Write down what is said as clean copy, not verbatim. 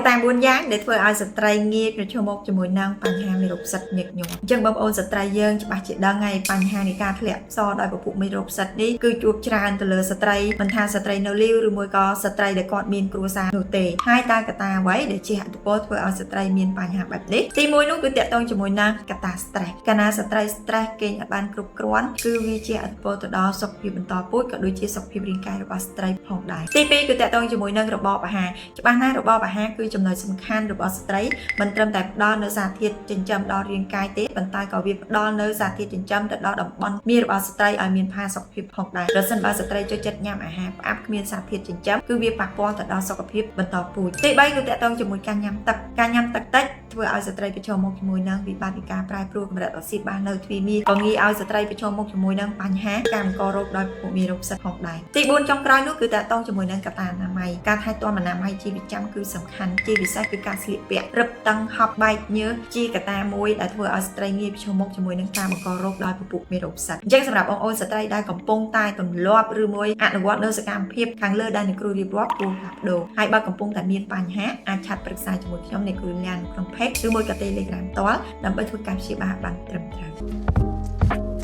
ត្តា4យ៉ាងដែលធ្វើឲ្យស្ត្រីងាយប្រឈមមុខជាមួយនឹងបញ្ហាមេរោគផ្សិតញឹកញាប់អញ្ចឹងបងប្អូនស្ត្រីយើងច្បាស់ជាដឹងហើយបញ្ហានៃការធ្លាក់សដោយពពួកមេរោគផ្សិតនេះគឺជួបច្រើនទៅលើស្ត្រីមិនថាស្ត្រីនៅលីវឬមួយក៏ស្ត្រីដែលគាត់មានគ្រួសារនោះទេហើយតើកត្តាអ្វីដែលជាឥទ្ធិពលធ្វើឲ្យស្ត្រីមានបញ្ហាបែបនេះទីមួយនោះគឺទាក់ទងជាមួយនឹងកត្តា stress កាលណាស្ត្រី stress គេងអត់បានគ្រប់គ្រាន់គឺវាជាឥទ្ធិពលទៅដល់សុខភាពបន្តពូជក៏ដូចជាសុខភាពរាងកាយរបស់ស្ត្រីផងដែរទីពីរគឺទាក់ទងជាមួយនឹងរបបអាហារច្បាស់ណាស់របបអាហារគឺចំណុចសំខាន់របស់ស្ត្រីមិនត្រឹមតែផ្ដល់នូវសារធាតុចិញ្ចឹមដល់រាងកាយទេប៉ុន្តែក៏វាផ្ដល់នូវសារធាតុចិញ្ចឹមទៅដល់តំបន់មារបស់ស្ត្រីឲ្យមានផាសុកភាពផងដែរប្រសិនបើស្ត្រីចូលចិត្តញ៉ាំអាហារផ្អាប់គ្មានសារធាតុចិញ្ចឹមគឺវាប៉ះពាល់ទៅដល់សុខភាពបន្តពូជទី3គឺទាក់ទងជាមួយការញ៉ាំទឹកការញ៉ាំទឹកតិចធ្វើឲ្យស្ត្រីប្រឈមមុខជាមួយនឹងវិបត្តិនៃការប្រែប្រួលកម្រិតអាស៊ីតបាសនៅទ្វីមាក៏ងាយឲ្យស្ត្រីប្រឈមមុខជាមួយនឹងបញ្ហាការបង្ករោគដោយពពួកមេរោគផ្សិតផងដែរទី4ចុងក្រោយនោះគឺទាក់ទងជាមួយនឹងកត្តាអនាម័យការថែទាំអនាម័យជាប្រចាំគឺសំខាន់ជាពិសេសគឺការស្លៀកពាក់រឹបតឹងហប់បែកញើសជាកត្តាមួយដែលធ្វើឲ្យស្ត្រីងាយប្រឈមមុខជាមួយនឹងការបង្ករោគដោយពពួកមេរោគផ្សិតអញ្ចឹងសម្រាប់បងប្អូនស្ត្រីដែលកំពុងតែទម្លាប់ឬមួយអនុវត្តនៅសកម្មភាពខាងលើដែលអ្នកគ្រូរៀបរាប់គួរផ្លាស់ប្ដូរហើយបើកំពុងតែមានបញ្ហាអាច chat ប្រឹក្សាជាមួយខ្ញុំអ្នកគ្រូលៀនក្នុង page ឬមួយក៏ Telegram ផ្ទាល់ដើម្បីធ្វើការព្យាបាលបានត្រឹមត្រូវ។